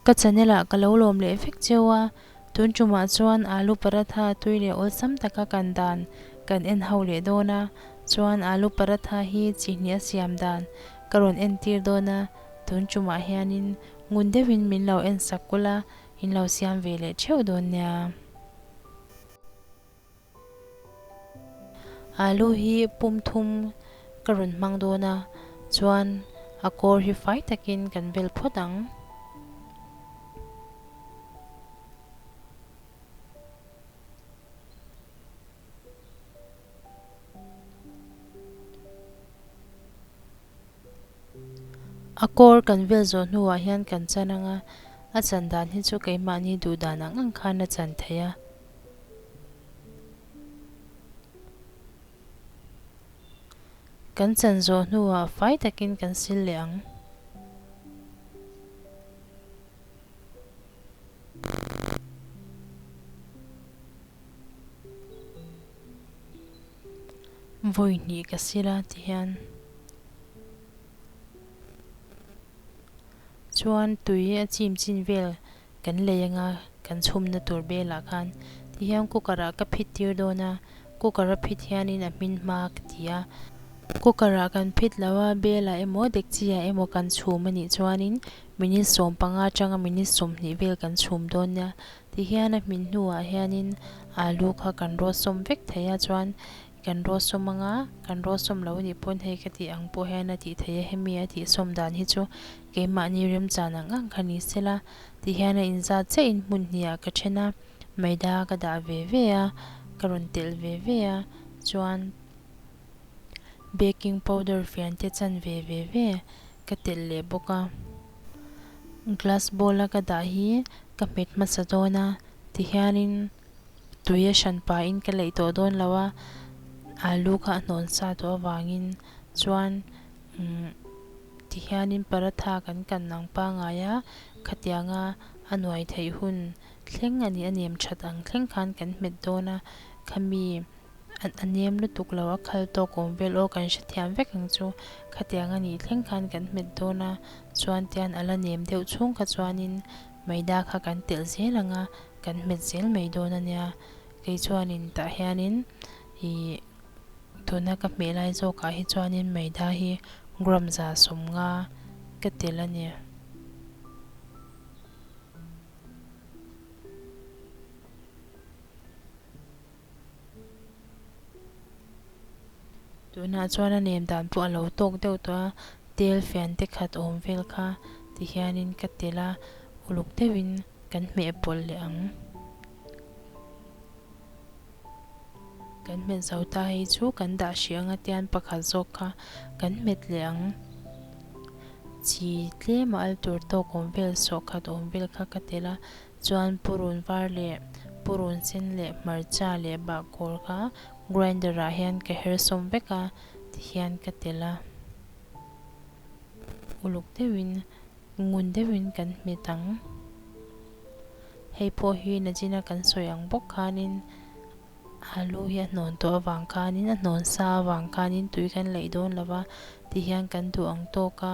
Ka channel ah ka lo lawm leh vek cheu a, tun tumah chuan Alu Paratha tui leh awlsam taka kan dan kan en ho leh dawn a, chuan Alu Paratha hi chi hnih a siam dan ka rawn entir dawn a, tun tumah hianin ngun deuhin min lo en sak kul a, in lo siam ve leh theuh dawn nia. Alu hi pum thum ka rawn hmang dawn a, chuan a kawr hi fai takin kan vel phawt ang. A kawr kan vel zawh hnuah hian kan chan ang a, a chan dan hi chu keimahni duh dan ang ang khan a chan theih a. Kan chan zawh hnuah fai takin kan sil leh ang. Vawi hnih ka sil a ti hian chuan tui a chim chin vel Kan lei anga kan chhumna tur belah khan tihian cooker ah ka phit tir dawn a, cooker a phit hianin a hmin hma ka ti a, cooker ah kan phit lo a, belah emaw dekchi ah emaw kan chhum a nih chuanin minute 15 atanga minute 20 vel kan chhum dawn nia, tihian a hmin hnuah hianin alu kha kan rawt sawm vek thei a chuan Kan rawt sawm anga, kan rawt sawm lo anih pawn hei ka tih ang pawh hian a tih theih a, hemi a tih sawm dan hi chu keimahni remchan ang ang kha ni sela ti hian a inzat chiah in hmun hnih ah ka then a, maida ka dah ve ve a, ka rawn telh ve ve a, chuan baking powder fian te chan ve ve ve ka telh leh bawk a, glass bowl a ka dah hi ka hmet hmasa dawn a ti hianin. Tui a hran pahin ka leih tawh dawn lo a, alu kha a hnawn sa tawh avangin chuan umm tihianin paratha kan kan ang pangai a, khatianga a nuai theih hun thleng a nih a nem that ang thleng khan kan hmet dawn a, khami a nem lutuk lo a khal tawk awm vel aw kan hrethiam vek ang chu, khatiang a nih thleng khan kan hmet dawn a, chuan tian a la nem deuh chhung kha chuanin maida kha kan telh zel ang a. Kan hmet zel mai dawn a nia, kei chuanin tah hianin ih tuna ka hmeh lai zawkah hi chuanin maida hi gram 150 ka tel a ni. Tunah chuan a nem dan pawh a lo tawk deuh tawh a, tel fian te khat awm vel kha ti hianin ka tel a, uluk deuhin kan hmeh pawlh leh ang. Kan hmet zo ta hi chu kan dah hrih anga tian pakhat zawk kha kan hmet leh ang. Chi tlem a al tur tawk awm vel sawh khat awm vel kha ka tel a, Chuan purun var leh purun sen leh hmarcha leh bahkawr kha grinder ah hian ka her sawm vek a tihian ka telh a, uluk deuhin ngun deuhin kan hmet ang. Hei pawh hi nachina kan sawi ang bawk khanin alu hi a hnawn tawh avang khanin a hnawn sa avang khanin tui kan leih dawn lo va tihian kan duh ang tawk a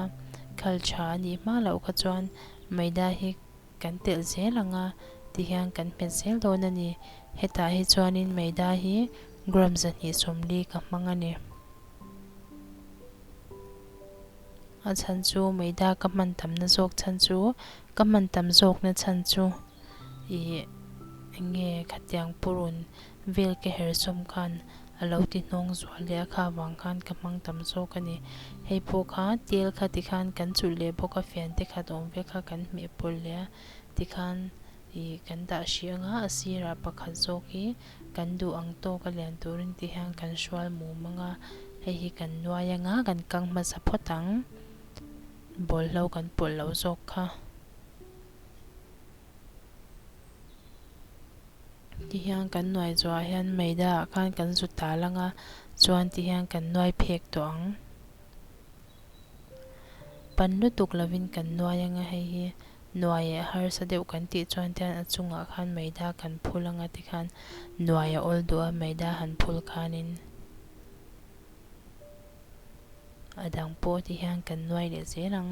khal tha a nih hma loh kha chuan maida hi Kan telh zel ang a, tihian kan hmet zel dawn a ni. Hetah hi chuanin maida hi gram 240 ka hmang a ni. A chhan chu maida ka hman tamna zawk chhan chu ka hman tam zawkna chhan chu ih eng nge khatiang purun vel ka her sawm khan a lo ti hnawng zual leh a kha avang khan ka hmang tam zawk a ni. Hei pawh kha tel kha tikhan kan chulh leh bawk a fian te khat awm vek kha kan hmeh pawlh leh a tikhan ih kan dah hrih ang a a sirah pakhat zawk hi kan duh ang tawk a lian turin ti hian kan hrual mum ang a hei hi kan nuai ang a kan kang hmasa phawt ang bawlhlo kan pawlh loh zawk kha. Ti hian kan nuai zuah hian maida ah khan kan zu tal ang a, chuan ti hian kan nuai phek tawh ang. Pan lutuk lovin kan nuai ang a, hei hi nuai eh harsa deuh kan tih chuan tian a chungah khan maida kan phul ang a tikhan nuai a awl duh a maida han phul khanin a dang pawh ti hian kan nuai leh zel ang.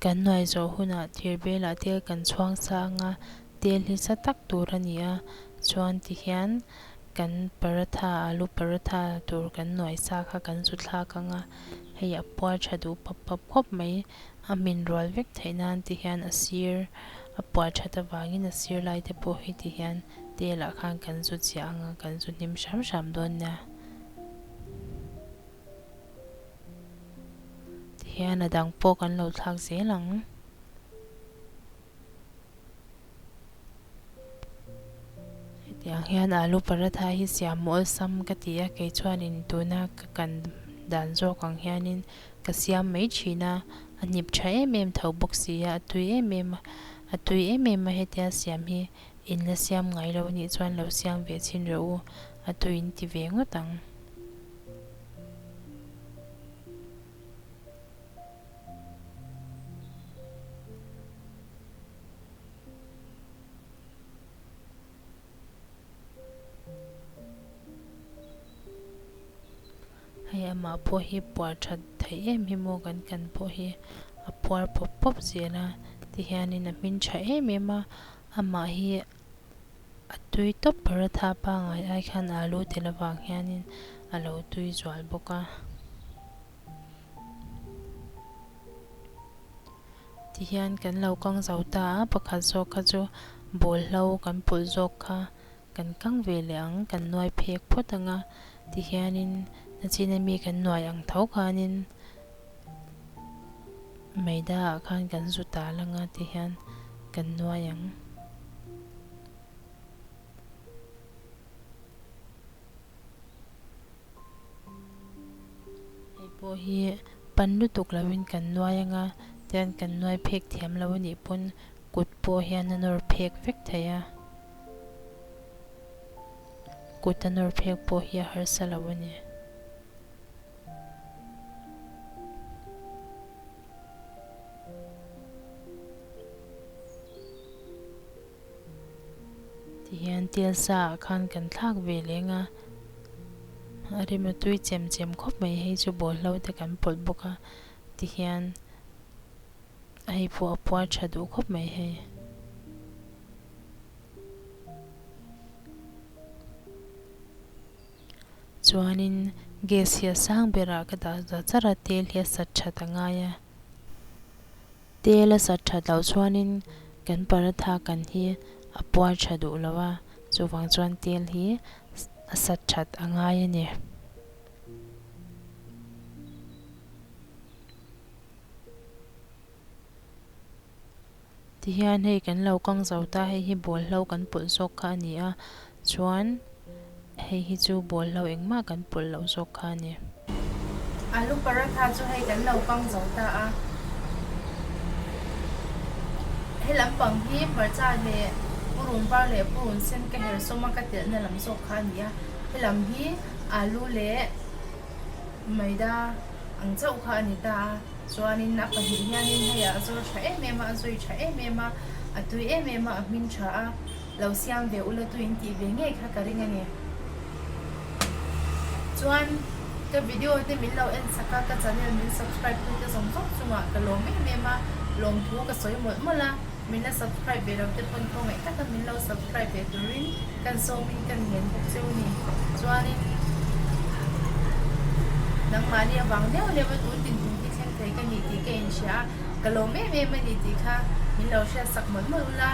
Kan nuai zawh hunah thir belah tel kan chhuang sa ang a, tel hi sa tak tur a ni a, chuan tihian kan paratha alu paratha tur kan nuai sa kha kan zu thlak ang a, hei a puar tha duh pap pap khawp mai, a hmin rual vek theih nan tihian a sir a puar that avangin a sir lai te pawh hi tihian tel ah khan kan zu chiah ang a, kan zu hnim hram hram dawn nia. Tihian a dang pawh kan lo thlak zel ang. Hetiang hian alu paratha hi siam awlsam ka ti a, kei chuanin tuna ka kan dan zawk ang hianin ka siam mai thin a, a hnip tha em em tho bawk si a, a tui em em a, a tui em em a hetia siam hi in la siam ngai lo anih chuan lo siam ve chhin rawh u, a tui in ti ve ngawt ang. Hei amah pawh hi puar that theih em hi maw kan kan pawh hi a puar pawp pawp zel a tihianin a hmin tha em em a amah hi A tui tawp paratha pangai ai khan alu tel avang hianin a lo tui zual bawk a. Tihian kan lo kang zo ta a, pakhat zawk kha chu bawlhlo kan pawlh zawk kha kan kang ve leh ang, kan nuai phek phawt ang a. Tihianin nachin ami kan nuai ang tho khanin Maida ah khan kan zu tal anga ti hian kan nuai ang. Hei pawh hi pan lutuk lovin kan nuai anga tian kan nuai phek thiam lo anih pawn kut pawh hian a nawr phek vek thei a. Kut a nawr phek pawh hi a harsa lo a ni. Tihian tel sa ah khan kan thlak ve leng a, a rem a tui chem chem khawp mai hei chu bawlhlo te kan pawlh bawk a tihian hei pawh a puar tha duh khawp mai hei. Chuanin gas hi a sang berah ka dah za char a, tel hi a sat that a ngai a. Tel a sat that loh chuanin kan paratha kan hi a puar tha duh lo a, chuvang chuan tel hi a sat that a ngai a ni. Tihian hei kan lo kang zo ta, hei hi bawlhlo kan pawlh zawk kha a ni a, chuan hei hi chu bawlhlo engmah kan pawlh loh zawk kha a ni. Alu paratha chu hei kan lo kang zo ta a, he lampang hi hmarcha leh purun var leh purun sen ka her sawm a ka telhna lam zawk kha a ni a, he lam hi alu leh maida ang chauh kha a ni ta a. Chuanin a pahnih hianin hei a zawr tha em em a, a zui tha em em a, a tui em em a, a hming tha a, lo siam ve ula tui in tih ve ngei kha ka ring a ni. Chuan ka video te min lo en sak a, ka channel min subscribe tu te zawng zawng chungah ka lawm em em a, lawmthu ka sawi mawlh mawlh a, min la subscribe ve lo te pawn khawngaih taka min lo subscribe ve turin kan sawmin kan ngen bawk cheu ni. Chuanin nangmahni avang deuh deuh a tun tin tum hi thleng thei ka ni tih ka inhria a, ka lawm em em a ni tih kha min lo hriat sak mawlh mawlh ula,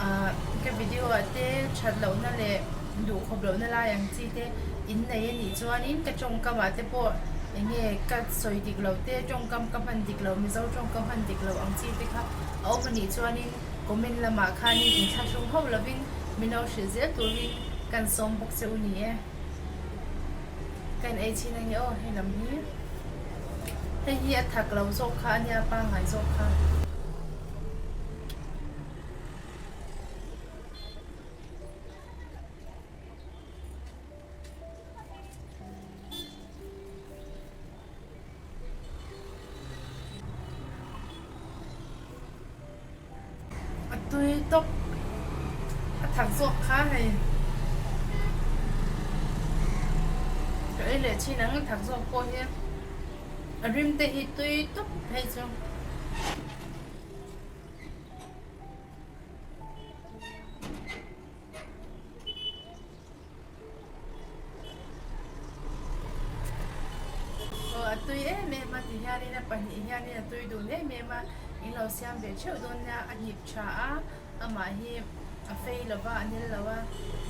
ah ka video ah te that lohna leh duhkhawp lohna lai ang chi te in nei a nih chuanin ka tawngkam ah te pawh eng nge ka sawi dik loh te tawngkam ka hman dik loh Mizo tawngkam hman dik loh ang chi te kha a awm a nih chuanin comment lamah khanin inthlahrung hauh lovin min lo hrilh zel turin kan sawm bawk che u ni e. Ka in ei chhin ange aw hei lam hi. Hei hi a thak lo zawk kha a nia pangngai zawk kha. A tui tawp a thak zawk kha hei ka ei leh thin ang a thak zawk pawh hi a rim te hi tui tawp phei chu. hianin a pahnih hianin a tui dun em em a, in lo siam ve theuh dawn nia, a hnip tha a, amah hi a fei lo va, a nel lo a,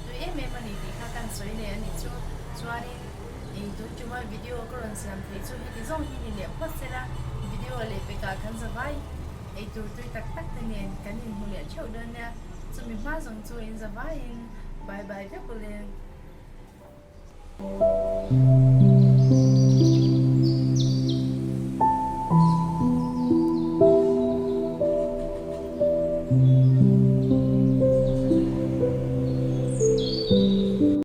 tui em em a ni tih kha kan sawi leh a nih chu. Chuanin ih tun tuma video ka rawn siam theih chu heti zawng hi ni leh phawt sela, video leh pekah kan za vai eitur tui tak tak te nen kan inhmu leh theuh dawn nia, chumi hma zawng chu in za vaiin bye bye vek ule.